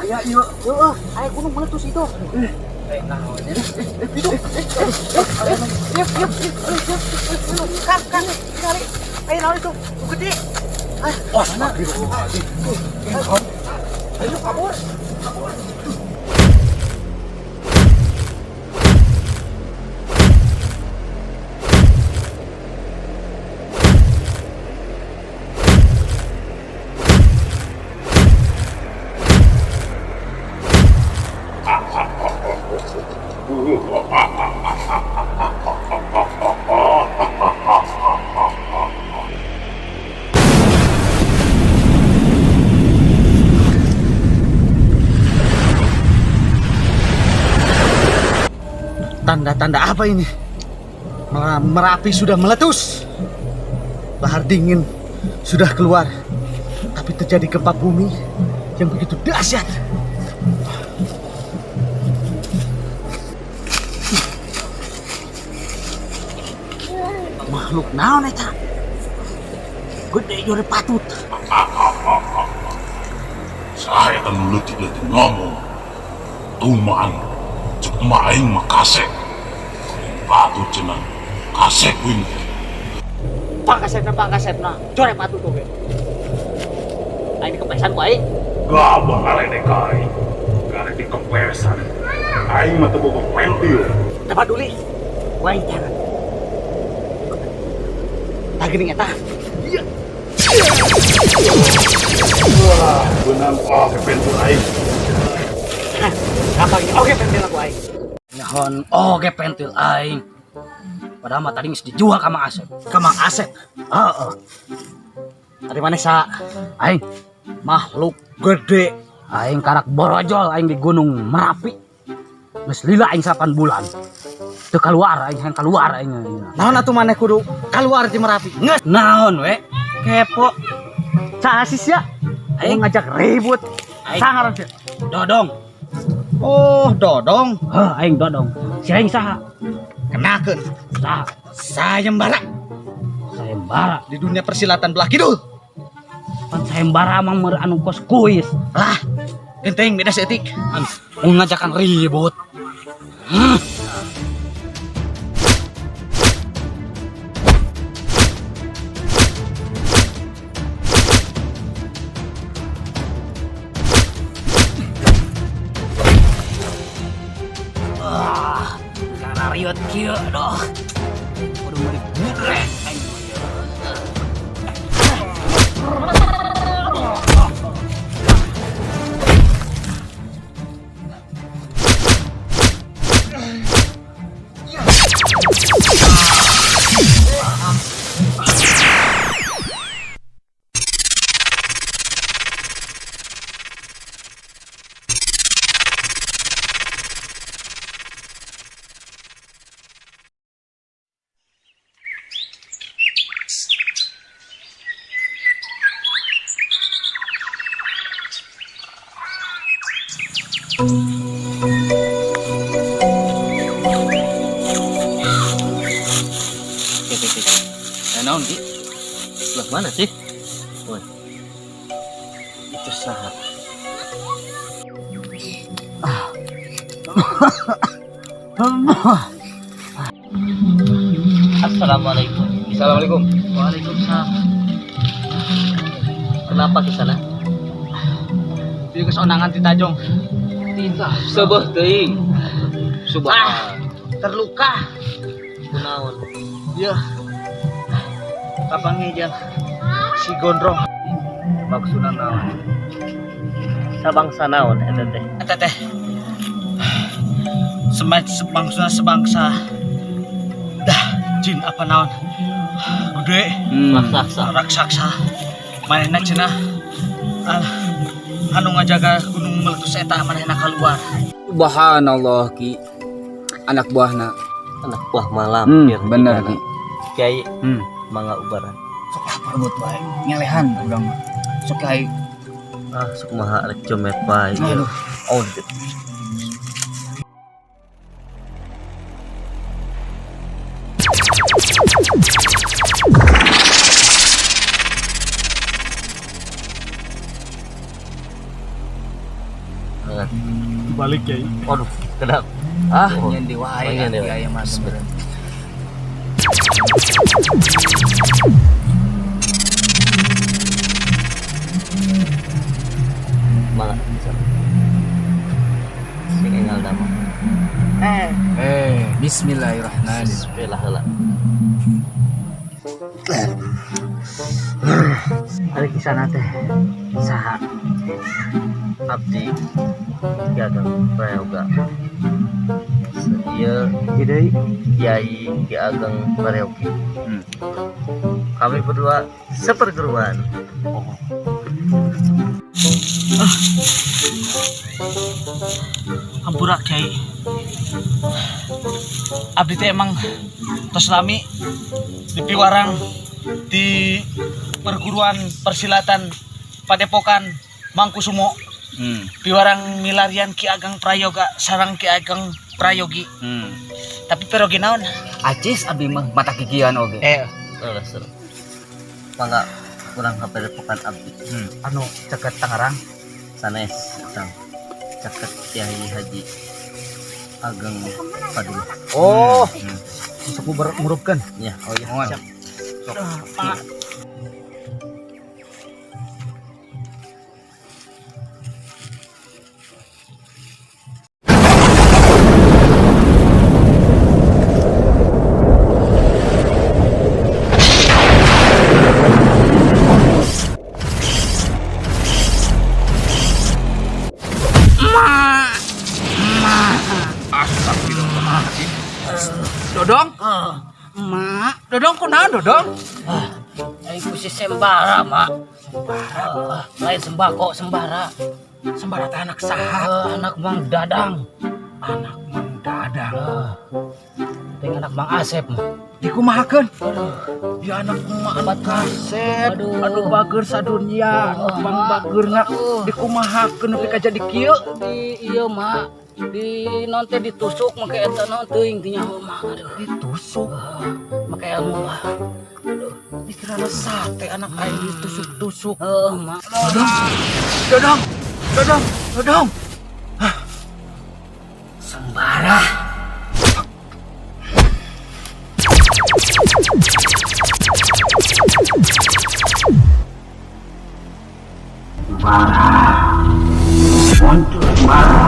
Aya ieu, heeh, aya gunung meletus itu. Eh, naon ya? Itu. Iya, iya, iya. Kang, Kang, cari. Ayo naon itu? Gede. Astagfirullahaladzim. Ayo kabur. Tanda-tanda apa ini? Merapi sudah meletus. Lahar dingin sudah keluar. Tapi terjadi gempa bumi yang begitu dahsyat. Makhluk naon eta? Gede jore patut. Saya kan leutik-leutik ngomong. Tumaan, cek emak aing mah kasep. Patut cenah, kasep wing. Pangkasepna pangkasepna, jore patut oge. Aing dikepesan ku aing. Gabah ngaledek ka aing. Garek dikepesan. Aing mah teu boga pentil. Teu paduli. Ku aing tangan. Tah geuning eta. Iya. Wah, beunang oge pentil aing. Hah, gampang ini oge pentil ku aing. Nyaho oge pentil aing. Padahal mah tadi geus dijual ka Mang Asep. Ka Mang Asep. Heeh. Ari maneh sa Aing makhluk gede. Aing karak borojol aing di Gunung Merapi. Geus lila aing 8 bulan. Teu kaluar aing, hayang kaluar aing. Naon atuh maneh kudu kaluar ti Merapi? Geus Naon we? Kepo. Saha sih sia? Aing. Aing ngajak ribut. Aing. Saha ngaran sia? Dodong. Oh, Dodong. Heuh, aing Dodong. Si aing saha? Kenakeun. Saha? Sayembara Sayembara. di dunia persilatan belah kidul. Pan sayembara mah meur anu kos kuis. Lah, genteng beda seetik. Anu ngajakan ribut. Ah, karena riot kieu doh. Kudu meuli budrek aing. Naon Ki? Sebelah mana sih? Woi. Itu saha. Assalamualaikum. Assalamualaikum. Waalaikumsalam. Kenapa ke sana? Ieu geus onangan ti Tajong. Seubeuh teuing. Subah. Ah, terluka. Kunaon? Iya. Kapanggih jeung si Gondrong. Maksudna naon? Sabangsa naon eta teh? Eta teh. Sebangsa sebangsa. Dah jin apa naon? Gede. Raksasa. Raksasa. Manehna cenah anu ngajaga gunung meletus eta manehna keluar. Subhanallah Ki. Anak buahna. Anak buah malam. Bener Ki. Kiai, mangga ubaran. Sok lah perebut bae. Ngelehan urang mah. Sok ai. Ah, sok maha rek comet bae. Aduh. Oh, Banget. Balik, Kiai. Waduh, kedap. Ah, Oh. nyendi wae Oh, nyendi wae. kiai mah sebenarnya. Mangga. Sing enggal damang. Eh, Eh, bismillahirrahmanirrahim. Bismillah heula. Ari kisana teh saha? Abdi Ki Ageng Prayoga. Ieu Deui. Kiai Ki Ageng Prayogi. Kami berdua seperguruan. Hampura, Kiai. Abdi teh emang tos lami di piwarang di perguruan persilatan Padepokan Mangkusumo. Piwarang milarian Ki Ageng Prayoga sareng Ki Ageng Prayogi. Tapi perogi naon? Acis abdi mah mata kikian oge. Eh, Terus terus. Mangga kurang ka padepokan abdi. Anu caket Tangerang. Sanes Kang. Caket Kiai Haji Ageng Padul. Oh. Sok murubkeun. Ya, oh iya. Mohon. Siap. Pak. Astagfirullahaladzim. Dodong? Mak, Dodong kunaon, Dodong? Aing ku si Sembara, Mak. Sembara. Lain sembako, Sembara. Sembara teh anak saha? Eh, anak Mang Dadang. Anak Mang Dadang. Eh, teh anak Mang Asep mah. Dikumahakeun? Ya anak emak anu kasep, Aduh. anu bager sadunya, anu Aduh. Mang bagerna Aduh. dikumahakeun nepi ka jadi kieu? Di iya, Mak. Di non teh ditusuk make eta naon teuing teh nyaho, Mak. Aduh, Ditusuk. make ilmu, Mak. Dikirana sate anak aing ditusuk-tusuk. Heuh, Mak. Dodong, Dodong, Dodong, Dodong. Sembara. Muncul Sembara.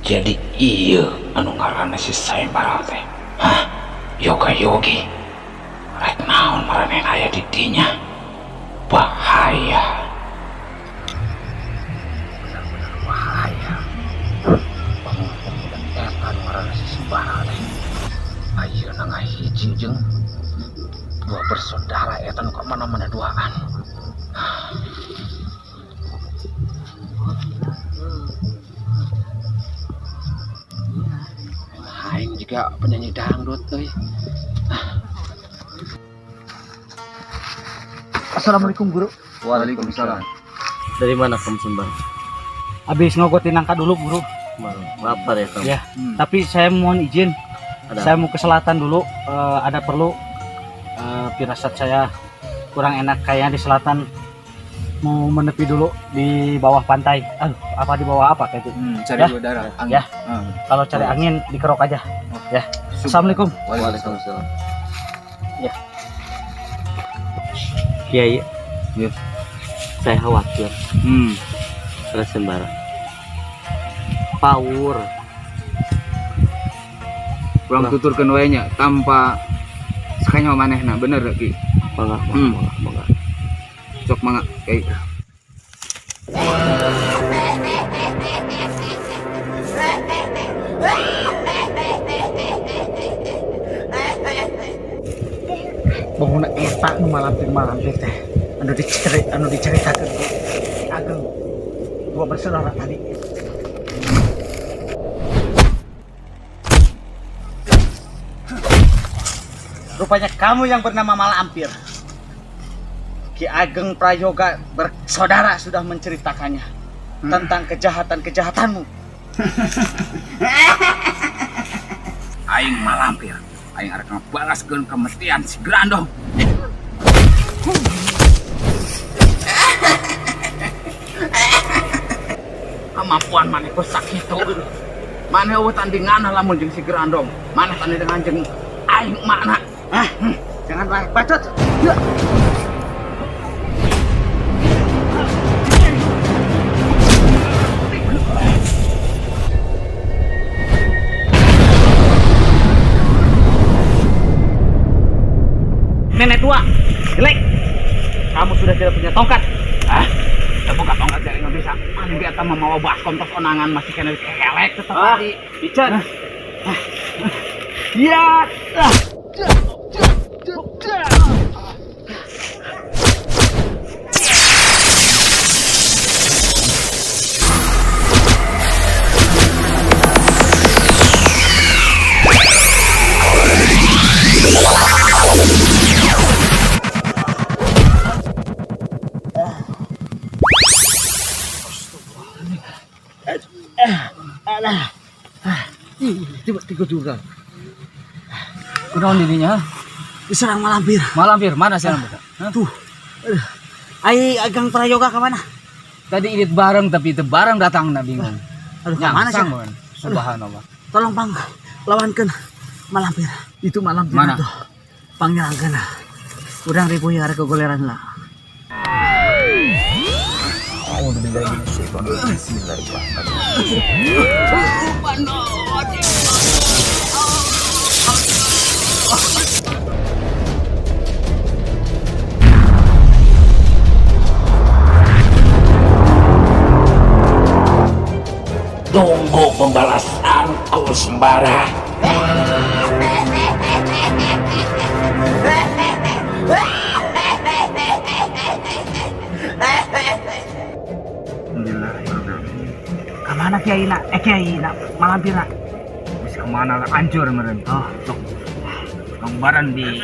Jadi iya anu ngaranna si Sembara teh. Hah? Yoga yogi. Rek naon maranehna aya di dinya? Bahaya. Benar-benar bahaya. Pemuda eta anu ngaranna si Sembara teh. Ayeuna ngahiji jeung dua bersaudara eta nu ka mana-mana duaan. Aing juga penyanyi dangdut euy. Assalamualaikum, Guru. Waalaikumsalam. Dari mana kamu, Sembara? Habis ngogotin nangka dulu, Guru. Lapar ya kamu? Ya. Tapi saya mohon izin. Ada Saya mau ke selatan dulu, ada perlu, firasat saya kurang enak kayaknya di selatan, mau menepi dulu di bawah pantai. Aduh, apa di bawah apa kayak gitu. Cari Ya. udara, angin. Ya. Kalau cari angin dikerok aja. Ya. Assalamualaikum. Waalaikumsalam. Ya. Kiai, Ya. saya khawatir karena Sembara power. Kurang tuturkeun wae nya tanpa sakanya manehna bener Ki. Mangga, mangga, mangga, mangga. Sok mangga Kiai. Bangun eta nu malampir-malampir teh anu diceritakeun ku Ageng dua bersaudara tadi. Rupanya kamu yang bernama Malampir. Ki Ageng Prayoga bersaudara sudah menceritakannya tentang kejahatan-kejahatanmu. Aing Malampir. Aing arek ngabalaskeun kematian si Grandong. Kemampuan maneh geus sakitu. Maneh euweuh tandingan lamun jeung si Gerandong. Maneh tandingan jeung aing makna. Ah, jangan banyak bacot. Ya. Nenek tua, jelek. Kamu sudah tidak punya tongkat. Ah, buka tongkat jadi nggak bisa. Maneh ge eta mah mawa baskom tos onangan masih kena dikelek tetep tadi. Ican. Ya. Ah. Alah. Ih, tiba-tiba juga. Kunaon dirinya? Diserang Malampir. Malampir, mana sih Malampir? Hah? Tuh. Aduh. Ai Agang Prayoga ke mana? Tadi irit bareng tapi itu bareng datang na bingung. Aduh, ke mana sih? Nyangsang, Bon. Subhanallah. Tolong Bang, lawankan Malampir. Itu Malampir Mana? itu. Pang nyerangkeun. Urang ripuh ya arek gogoleran lah. Tunggu pembalasanku, Sembara. Kemana Kiai nak? Kiai nak Malampir nak. Bisa kemana lah, hancur meren. Oh, Tuh. Gambaran di